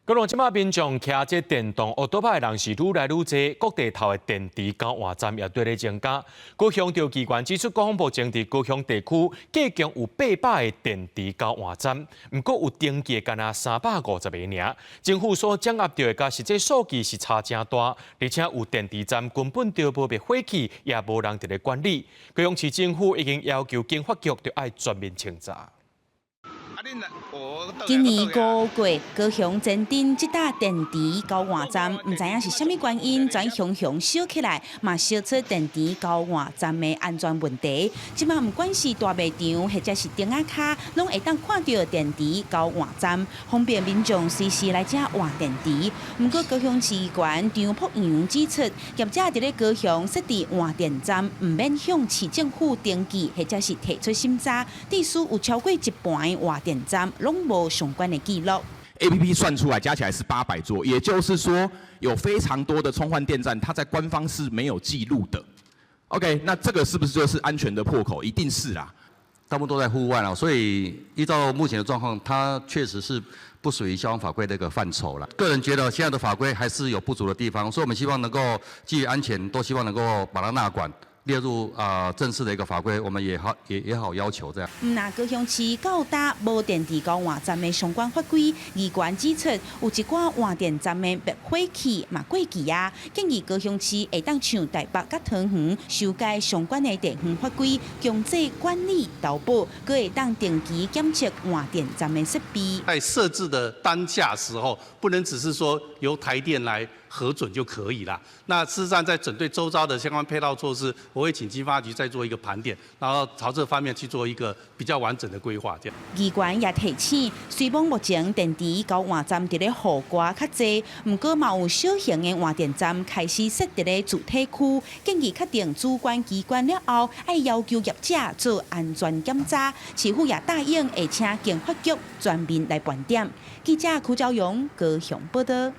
閣來這馬民眾騎這電動烏托邦的人是愈來愈濟，各地頭的電池交換站也綴咧增加。高雄著機關指出，國防部前佇高雄地區計共有800個電池交換站，毋過有登記的干焦350個爾。政府所掌握著的佮實際數據是差誠大，而且有電池站根本就無滅火器，也無人佇咧管理。高雄市政府已經要求經發局著愛全面清查。今年5月，高雄前鎮這搭電池交換站，毋知影是啥物原因，全雄雄燒起來，嘛燒出電池交換站的安全問題。這馬毋管是大賣場或者是店仔跤，攏會當看著電池交換站，方便民眾隨時來遮換電池。毋過高雄市議員張博洋指出，業者佇咧高雄設置換電站，毋免向市政府登記或者是提出審查，致使有超過一半的換電站攏無相關的記錄。 APP 算出來加起來是800座，也就是說有非常多的充換電站，它在官方是沒有記錄的。OK，那這個是不是就是安全的破口？一定是啦。大部分都在戶外啦，所以依照目前的狀況，它確實是不屬於消防法規的一個範疇啦。個人覺得現在的法規還是有不足的地方，所以我們希望能夠基於安全，都希望能夠把它納管，列入啊正式的一個法規，我們也好也好要求這樣。毋但高雄市到今無電池交換站的相關法規，議員指出有一寡換電站的滅火器嘛過期啊，建議高雄市會當像台北佮桃園修改相關的地方法規，強制管理投保，閣會當定期檢測換電站的設備。在設置的單價時候，不能只是說由台電來核准就可以了。那事實上，在針對周遭的相關配套措施，我會請經發局再做一個盤點，然後朝這方面去做一個比較完整的規劃。這樣。議員也提醒，雖罔目前電池交換站佇咧戶外較濟，毋過嘛有小型的換電站開始設佇咧住宅區，建議確定主管機關了後，愛要求業者做安全檢查。市府也答應會請經發局全面來盤點。記者柯昭勇高雄報道。